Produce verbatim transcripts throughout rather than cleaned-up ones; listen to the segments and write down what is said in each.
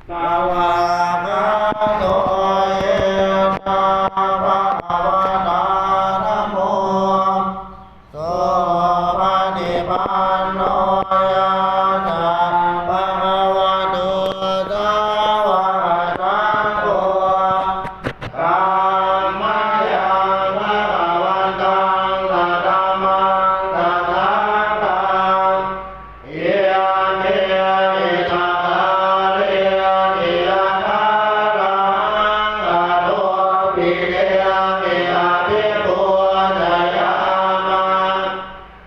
Svākkhāto yena bhagavatā dhammo, supaṭipanno yassa bhagavato sāvakasaṅgho, tammayaṃ bhagavantaṃ sadhammaṃ sasaṅghaṃ, imehi sakkārehi yathārahaṃ āropitehi abhipūjayāma.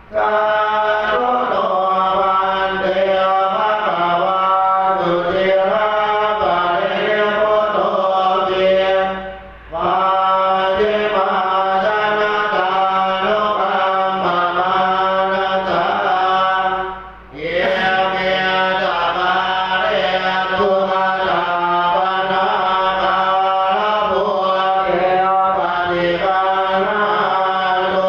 Sādhu no bhante bhagavā suciraparinibbutopi, pacchimājanatānukampamānasā, ime sakkāre duggatapaṇṇākārabhūte paṭiggaṇhātu,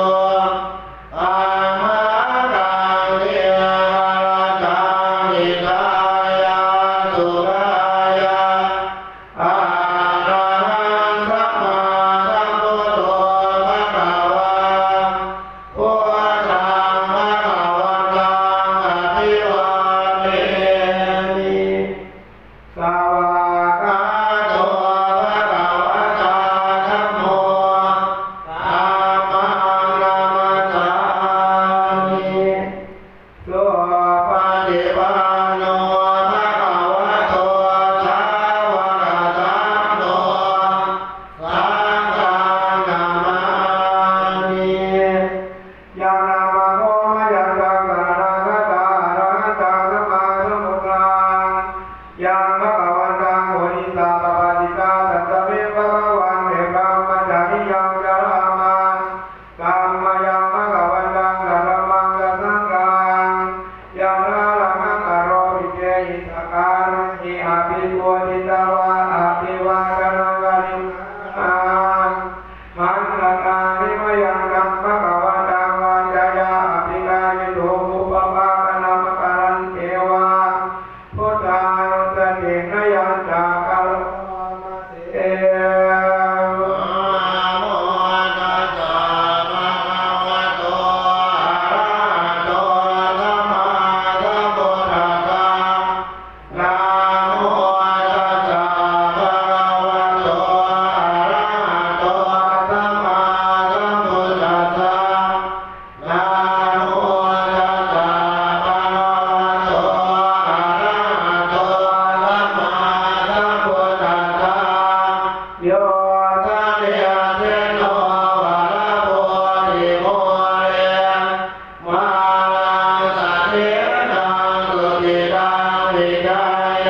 amhākaṃ dīgharattaṃ hitāya sukhāya. Arahaṃ sammāsambuddho bhagavā, buddhaṃ bhagavantaṃ abhivādemi. Svākkhāto bhagavatā dhammo, dhammaṃ namassāmi. Supaṭipanno bhagavato sāvakasaṅgho, saṅghaṃ namāmi. Yaṃ dhammaṃ mayaṃ saraṇaṃ gatā, arahantaṃ sammāsambuddhaṃ, yaṃ bhagavantaṃ uddissa pabbajitā, tasmiṃ bhagavanti brahmacariyaṃ carāma. Tammayaṃ bhagavantaṃ sadhammaṃ sasaṅghaṃ, yathārahaṃ āropitehi sakkārehi abhipūjitavā abhivādanakariṇā, vandāmi mayaṃ taṃ bhagavantaṃ, vācāya abhigāyituṃ upavhāganamakārañceva, buddhānussatinayañca karoma se. Namo tassa bhagavato arahato sammāsambuddhassa. Namo tassa bhagavato arahato sammāsambuddhassa. Namo tassa bhagavato arahato sammāsambuddhassa. Yo sannipatitto varabodhimūle, māraṃ sasenaṃ sujitaṃ vijeyya,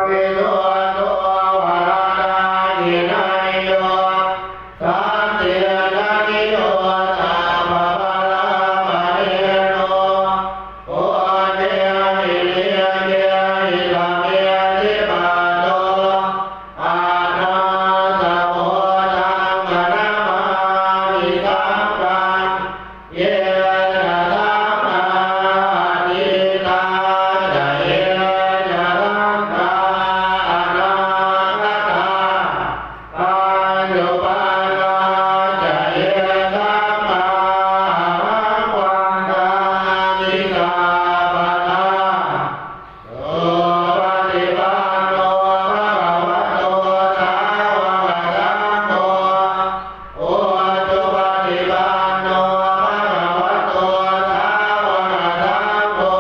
visuddho varadakkhiṇeyyo santindriyo sabbaparamāṇino, puññehi ṅehi samiddhipatto, anāsavo taṃ namāmi saṅghaṃ. Ye ca saṅghā atītā ca, ye ca saṅghā anāgatā, paccuppannā ca ye saṅghā, ahaṃ vandāmi sabbadā. Supaṭipanno bhagavato sāvakasaṅgho, ujupaṭipanno bhagavato sāvakasaṅgho,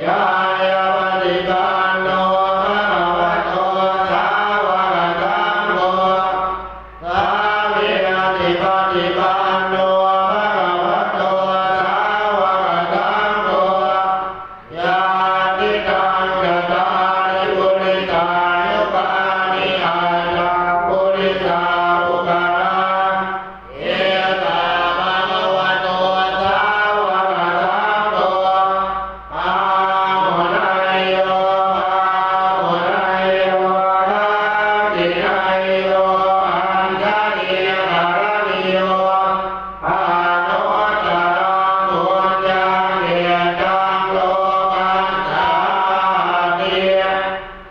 ñāyapaṭipanno bhagavato sāvakasaṅgho, sāmīcipaṭipanno bhagavato sāvakasaṅgho, yadidaṃ cattāri purisayugāni aṭṭha purisapuggalā, esa bhagavato sāvakasaṅgho, āhuneyyo pāhuneyyo dakkhiṇeyyo añjalikaraṇīyo, anuttaraṃ puññakkhettaṃ lokassāti.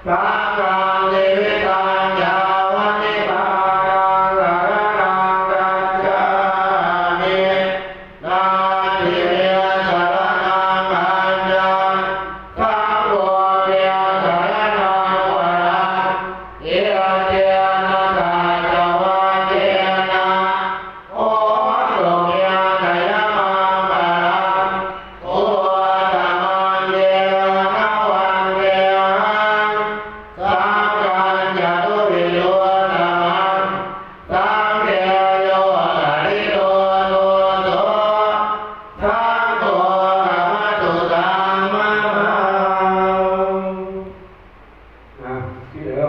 Saṅghaṃ jīvitaṃ yāva nibbānaṃ saraṇaṃ gacchāmi. Natthi me saraṇaṃ aññaṃ, saṅgho me saraṇaṃ varaṃ. Etena saccavajjena hotu me jayamaṅgalaṃ. Uttamaṅgena vandehaṃ, saṅghañca duvidhuttamaṃ. Saṅghe yo khalito doso, saṅgho khamatu taṃ mamaṃ. อ่ะ ที่เหลือ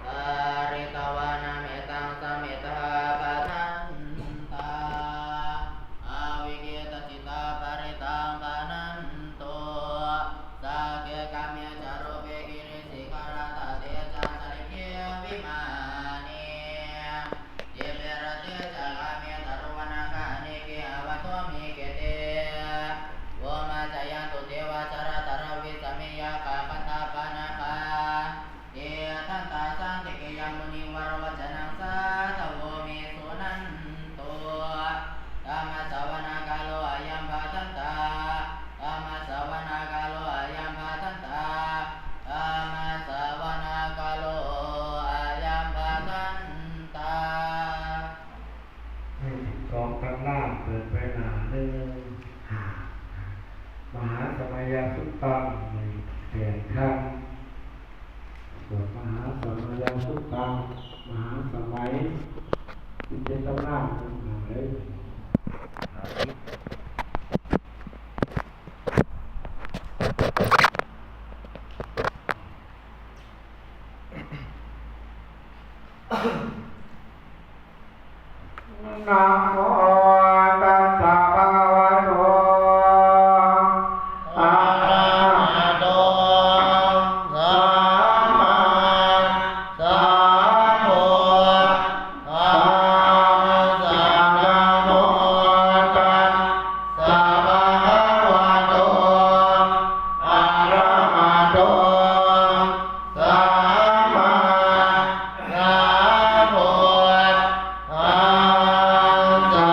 Pharitvāna mettaṃ samettā bhadantā, avikkhittacittā parittaṃ bhaṇantu. Sagge kāme ca rūpe girisikharataṭe cantalikkhe vimāne, dīpe raṭṭhe ca gāme taruvanagahane gehavatthumhi khette, bhummā cāyantu devā jalathalavisame yakkhagandhabbanāgā, tiṭṭhantā santike yaṃ munivaravacanaṃ sādhavo me suṇantu. Dhammassavanakālo ayambhadantā. Dhammassavanakālo ayambhadantā. Dhammassavanakālo ayambhadantā. เลขสิบสอง ตัดล่าง เปิดไปหน้าหนึ่งห้า มหาสมัยสุตตัง เลขแปด ครั้ง สวดมหาสมัยสุตตัง มหาสมัย ที่เป็นตำนานหนึ่งหาเลย Namo tassa bhagavato arahato sammāsambuddhassa. Namo tassa bhagavato arahato sammāsambuddhassa.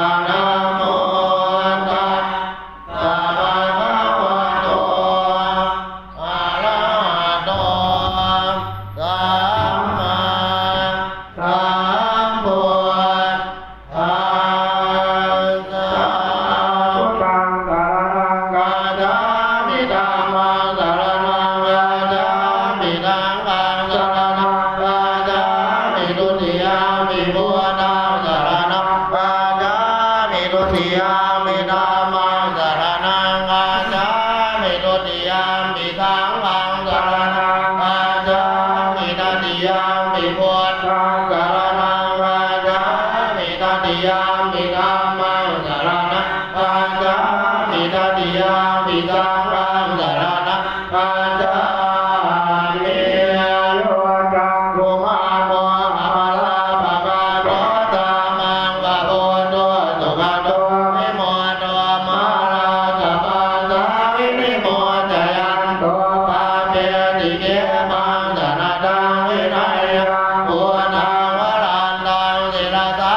gacchāmi. Yo cakkhumā mohamalāpakaṭṭho, dhammaṃ pavuto sugato vimutto, mārassa pāsā vinimocayanto, pāpesi khemaṃ janataṃ vineyyaṃ. Buddhaṃ varantaṃ sirasā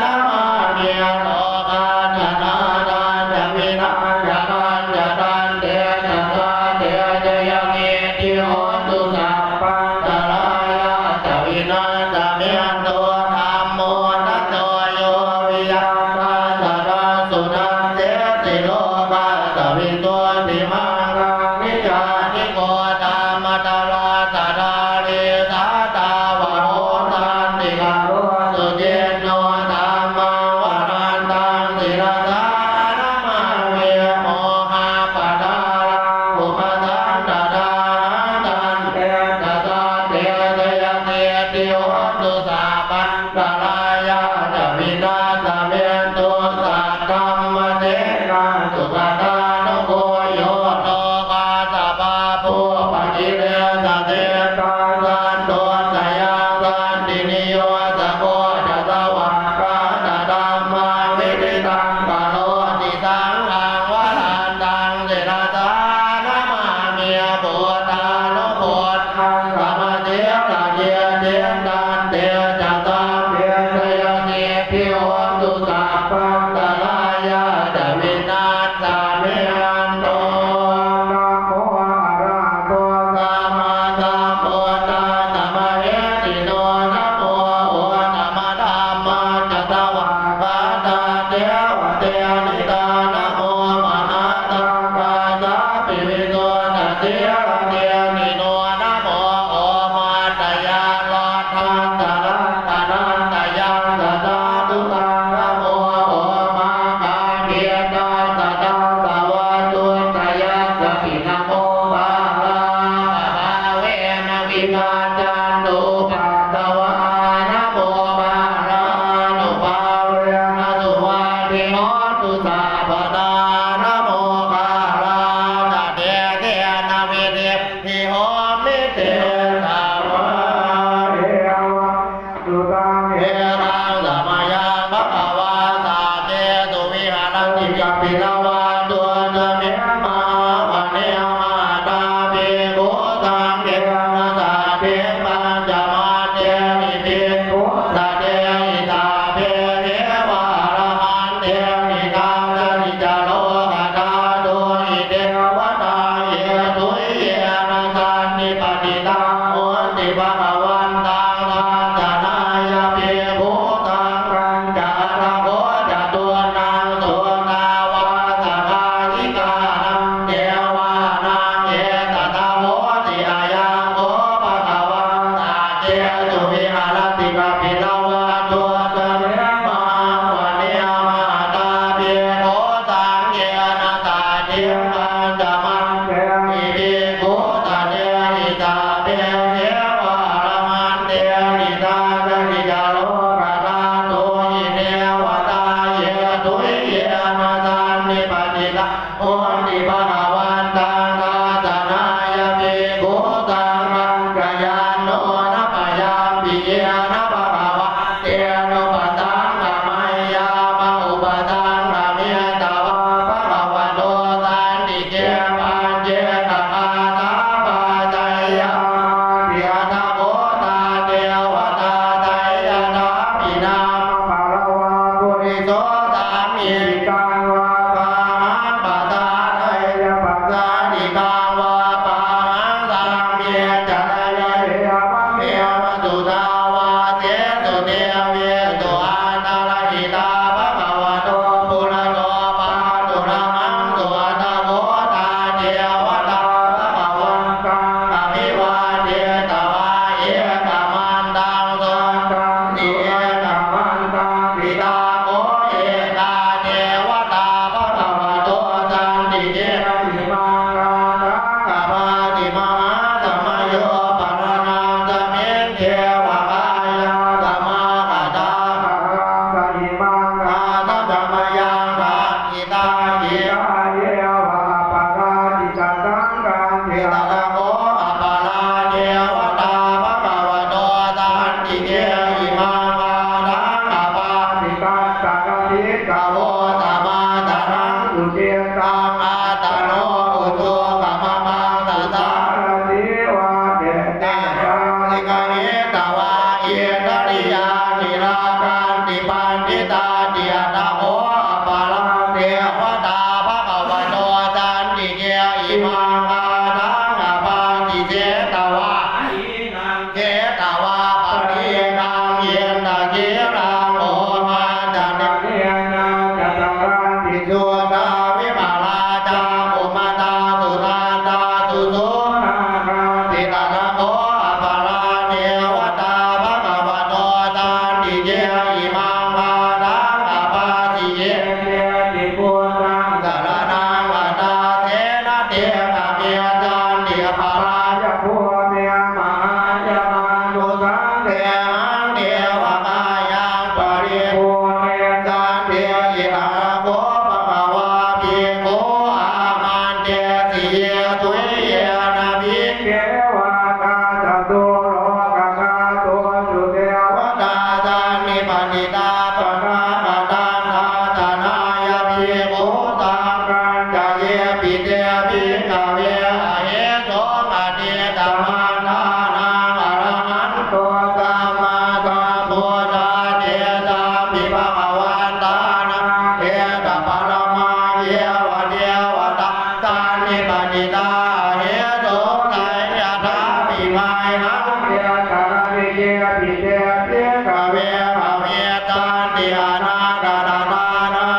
namāmi, lokassa nāthañca vināyakañca, tantejasā te jayasiddhi hotu, sabbantarāyā ca vināsamentu. Dhammo dhajo yo viya tassa dassutaṃ, sesi lokassa visuddhimaggaṃ, niyyāniko dhammadharassa dhārī, sātāvaho santikaro suciṇṇo. Dhammaṃ varantaṃ sirasā namāmi, mohappadālaṃ upasantadāhaṃ, tantejasā te jayasiddhi hotu, sabba antarāyā ca vināsamentu. Saddhammasenā sugatānugo yo, lokassa pāpūpakilesajetā, santo sayaṃ santiniyojako ca, svākkhātadhammaṃ viditaṃ karoti. Saṅghaṃ varantaṃ sirasā namāmi, buddhānubhāvaṃ samasīladiṭṭhiṃ, tantejasā te jayasiddhi hotu, sabbantarāyā ca vināsamentu. Namo arahato sammāsambuddhassa mahesino, namo uttamadhammassa svākkhātasseva tenidha, namo mahāsaṅghassāpi visuddhasīlateenino, namo omātyāraddhassa ratanattayassa sādhukaṃ, namo omakātītassa tassa vatthuttayassapi, namo bālānuphāvena vigacchantu upaddavā, namo bālānubhāvena suvatthi hotu sabbadā, namo bālānatejena vidhimhi homi tejavā. Evaṃ sutaṃ. Ekaṃ samayaṃ bhagavā sakkesu viharati kapilavatthusmiṃ mahāvane mahatā bhikkhusaṅghena saddhiṃ pañcamattehi bhikkhusatehi sabbehi arahantehi. Dasahi ca lokadhātūhi devatā yebhuyyena sannipatitā Samānānaṃ arahanto sammāsambuddhā, tesampi bhagavantānaṃ etaparamāyeva devatā sannipatitā ahesuṃ, seyyathāpi mayhaṃ etarahi. Yepi te bhikkhave bhavissanti anāgatā kālā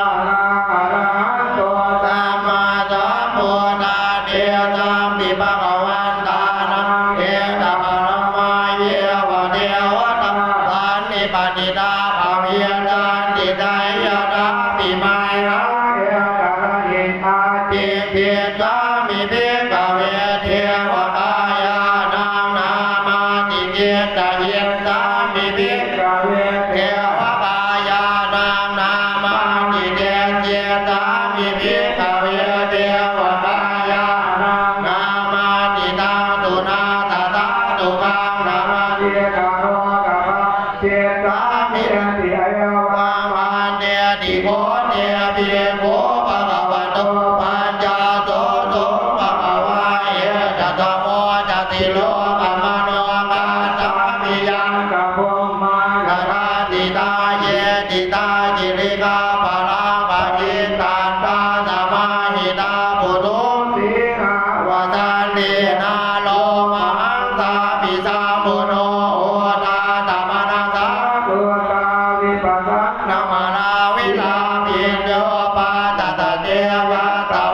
arahanto sammāsambuddhā, tesampi bhagavantānaṃ etaparamāyeva devatā sannipatitā bhavissanti, seyyathāpi mayhaṃ etarahi. Ācikkhissāmi bhikkhave devakāyānaṃ nāmāni, kittayissāmi bhikkhave devakāyānaṃ nāmāni, desissāmi bhikkhave devakāyānaṃ nāmāni. Taṃ suṇātha sādhukaṃ namaskaro, kabhāsissāmīti. Evaṃ bhanteti kho te bhikkhū bhagavato paccassosuṃ. Bhagavā etadavoca: Silokamanukassāmi, yattha bhummā tadassitā; ye sitā girigabbharaṃ, pahitattā samāhitā. Puthū sīhāva sallīnā, lomahaṃsābhisambhuno; odātamanasā suddhā, vippasannamanāvilā. Bhiyyo pañcasate ñatvā,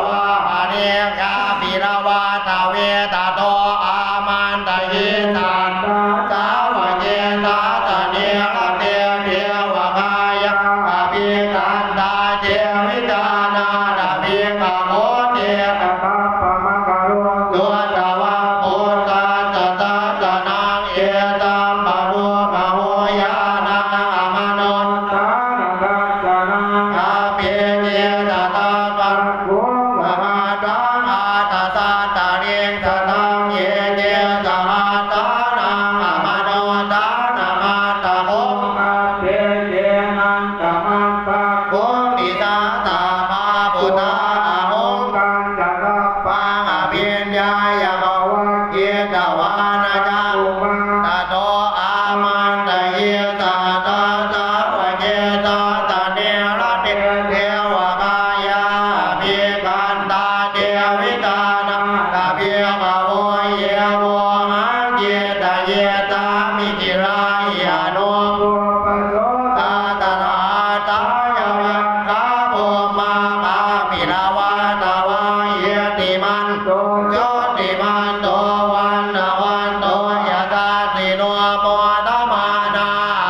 vane kāpilavatthave; tato āmantayi satthā, sāvake sāsane rate. Devakāyā abhikkantā, te vijānātha bhikkhavo; te ca sabbamaṅgalaṃ, sutvā buddhassa sāsanaṃ. Etam pāturahu ñāṇaṃ, amanussāna dassanaṃ; appeke satamaddakkhuṃ, sahassaṃ atha sattariṃ; sataṃ eke sahassānaṃ, amanussānamaddasuṃ; appekenantamaddakkhuṃ, disā sabbā phuṭā ahuṃ. Tañca sabbaṃ abhiññāya, vavakkhitvāna cakkhumā; tato āmantayi satthā, sāvake sāsane rate. Devakāyā abhikkantā, te vijānātha bhikkhavo; ye vohaṃ kittayissāmi, girāhi anupubbaso. Tattha sahassā ca yakkhā, bhummā kāpilavatthavā; iddhimanto jutimanto, vaṇṇavanto yasassino; modamānā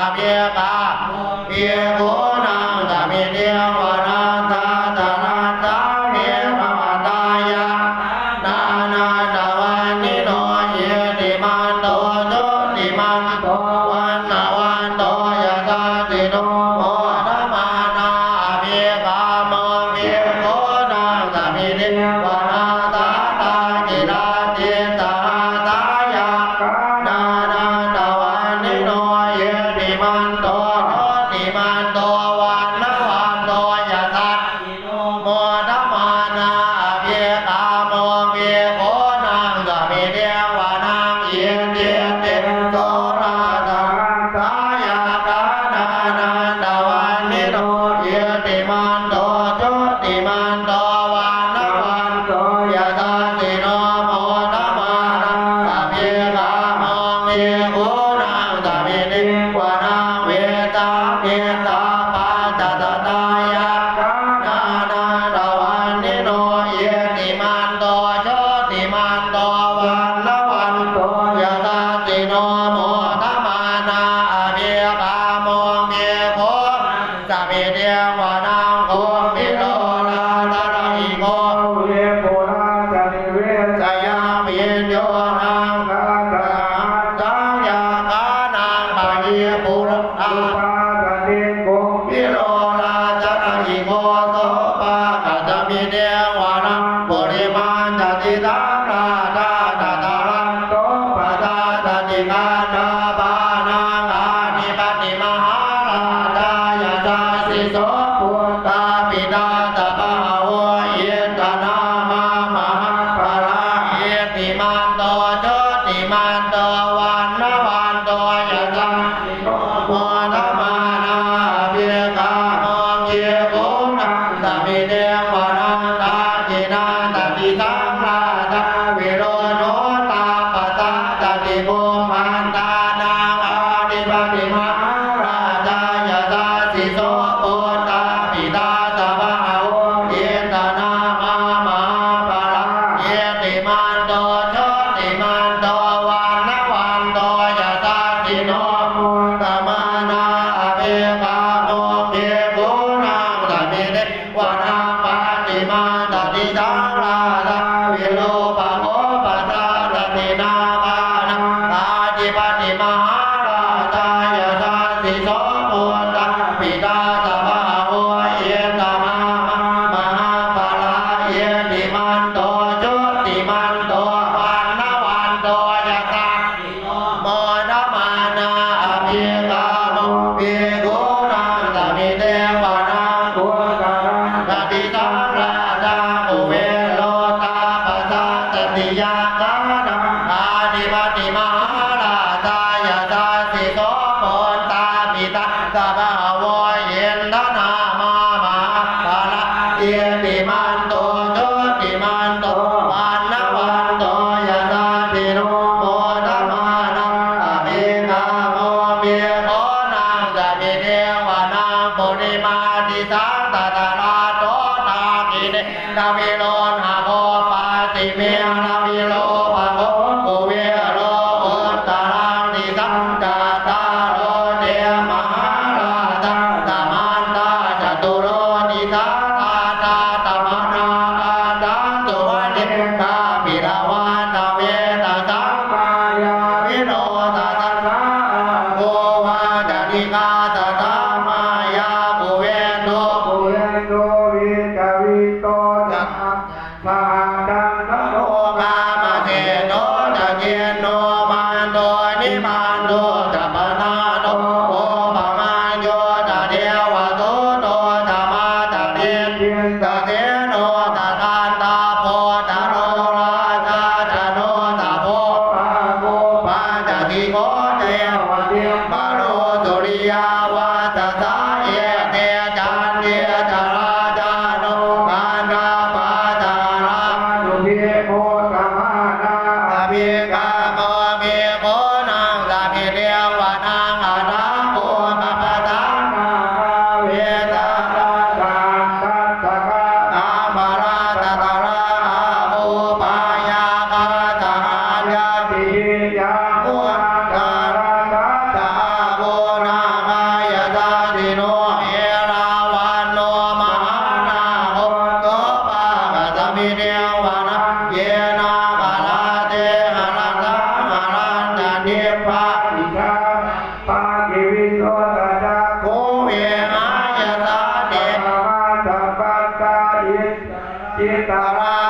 abhikkāmuṃ, bhikkhūnaṃ samitiṃ vanaṃ. Tattha laddhā me bhagatā, yakkhaṃ nānattavaṇṇino; iddhimanto jutimanto, vaṇṇavanto yasassino; modamānā abhikkāmuṃ, bhikkhūnaṃ samitiṃ vanaṃ. Tattha girisikharataṭṭhā, yakkhā nānattavaṇṇino; iddhimanto jutimanto, vaṇṇavanto yasassino; modamānā abhikkāmuṃ, bhikkhūnaṃ samitiṃ vanaṃ. Itipi so laddhasahassā, yakkhā nānattavaṇṇino; iddhimanto jutimanto, vaṇṇavanto yasassino; modamānā abhikkāmuṃ, bhikkhūnaṃ samitiṃ vanaṃ. Vessāmittā pañcasatā, yakkhā nānattavaṇṇino; iddhimanto jutimanto, vaṇṇavanto yasassino; modamānā abhikkāmuṃ, bhikkhūnaṃ samitiṃ vanaṃ. Kumbhīro rājagahiko, vepullassa nivesanaṃ; bhiyyo naṃ satasahassaṃ, yakkhānaṃ payirupāsati; kumbhīro rājagahiko, sopāga samitiṃ vanaṃ. Purimañca disaṃ rājā, dhataraṭṭho pasāsati; gandhabbānaṃ ādhipati, mahārājā yasassi so. Puttāpi tassa bahavo, indanāmā mahabbalā; iddhimanto ju imanto vaṇṇavanto yasassino modamānā abhikkāmuṃ bhikkhūnaṃ samitiṃ vanaṃ. Dakkhiṇā ca disaṃ rājā virūḷho tappasāsati. Kumbhaṇḍānaṃ ādhipati mahārājā yasassi so. Puttāpi tassa bahavo indanāmā mahabbalā. Iddhimanto jutimanto vaṇṇavanto yasassino modamānā abhikkāmuṃ bhikkhūnaṃ samitiṃ vanaṃ. Pacchimañca disaṃ rājā virūpakkho pasāsati. Nāgānaṃ ādhipati mahārājā yasassi so. Puttāpi tassa bahavo indanāmā mahabbalā. Iddhimanto jutimanto vaṇṇavanto yasassino modamānā abhikkāmuṃ bhikkhūnaṃ samitiṃ vanaṃ. Uttarañca disaṃ rājā kuvero tappasāsati. Yakkhānaṃ ādhipati mahārājā yasassi so. Puttāpi tassa bahavo indanāmā mahabbalā. Iddhimanto jutimanto vaṇṇavanto yasassino modamānā abhikkāmuṃ bhikkhūnaṃ samitiṃ vanaṃ. Purimadisaṃ dhataraṭṭho dakkhiṇena viruḷhako pacchimena virūpakkho kuvero uttaraṃ disaṃ. Cattāro te mahārājā samantā caturo disā daddallamānā aṭṭhaṃsu vane kāpilavatthave. Tasaṃ māyāvino satasā āgū vañcanikā saṭhā māyā kuṭeṇḍu kuṭeṇḍu viṭṭhavito saha candano kāmaseṭṭho ca kinnughaṇḍu nighaṇḍu ca panādo opamañño ca devasūto ca mātali cittaseno ca gandhabbo ca lohāsaccayo ca pubba pāñcasikho ceva timbarū suriyavaccasā ete caññe ca rājāno gandhabbā ca hala suddhi modamānā abhikkāmuṃ bhikkhūnaṃ samitiṃ vanaṃ. Athāgū pavattha nāgā vesālā saha tacchakā kambalassatarā āgū pāyāgā saha ñātibhi. Yāmunā dhataraṭṭhā ca āgū nāgā yasassino erāvaṇo mahānāgo sopāga samitiṃ vanaṃ. Ye nāgarāje haraṃ saharaṃ ca nibbānāni pāṭivisuddhacakkhū vehāyasā te bhavantapattā issarā citrā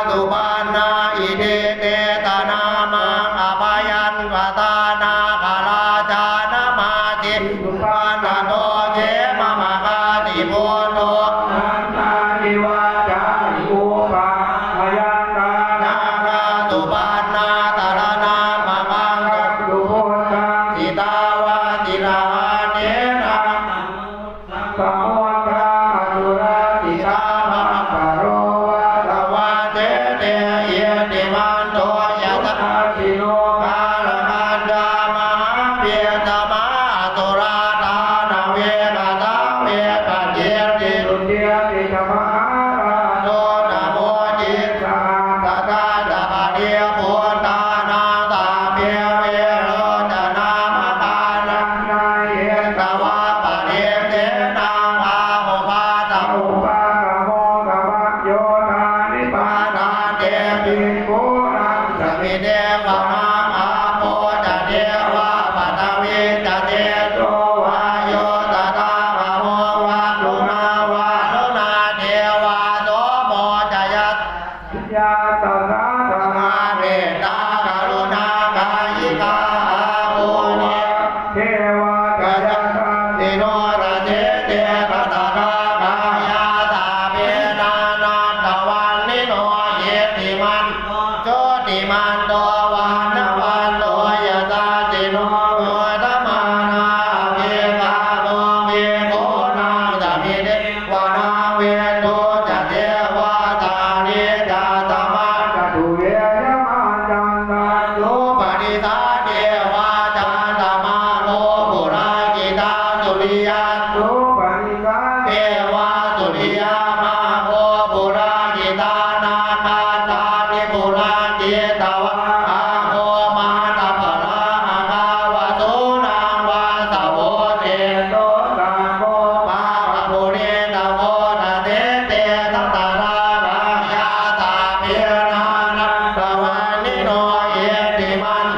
supaṇṇā iti tesa nāmaṃ. Abhayantadā nāgarājānamāsi supaṇṇato khemamakāsi buddho nāmāni vācāni upavhayantā nāgā supaṇṇā saraṇamagaṃsu buddhaṃ jitā vajirahatthena samuddaṃ asurā sitā. Bhātaro vāsavassete iddhimanto yasassino kālakañjā mahābhismā asurā dānaveghasā vepacitti sucitti ca mahārājo namucī saha satā ca baliputtānaṃ sabbe verocanāmakā naññā hitvā baliṃ senaṃ rāhubhaddamupāgamuṃ. Kavayo dāni paṭhañce bhikkhūnaṃ samitiṃ vanaṃ. Āpo ca devā paṭhavī ca tejo vāyo tadāgamuṃ varuṇā vāruṇā devā somo ca yasassi yasasā saha mettākaruṇākāyikā āgū devā yasassino dasete dasadhā kāyā sabbe nānattavaṇṇino iddhimanto jutimanto vaṇṇa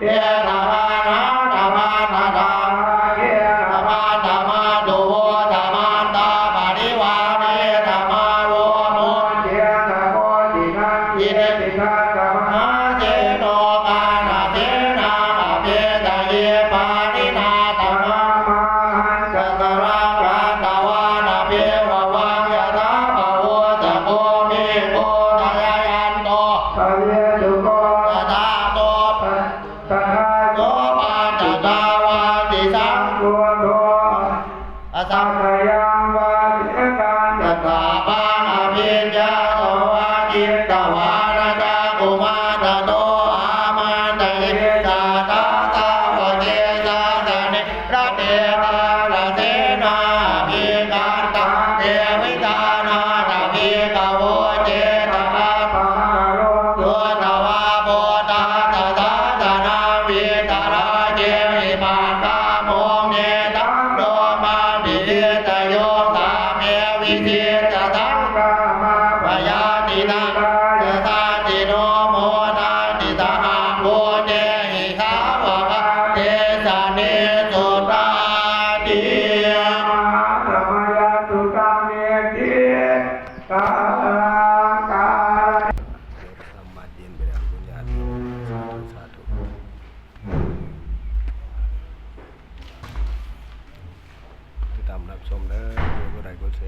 Etamanuttamaṃ satthamantadhāgena bandhamatthu vo samantā parivāretha mā vo muñcittha koci naṃ. Iti tattha mahāseno kaṇhasenaṃ apesayi pāṇinā taṃ mahānaṃ saraṃ katvāna bheravaṃ. Yathā pāvussako megho thanayanto savijjuko, tadā so tadā so ตามรับชมเด้อ กดไลค์กดแช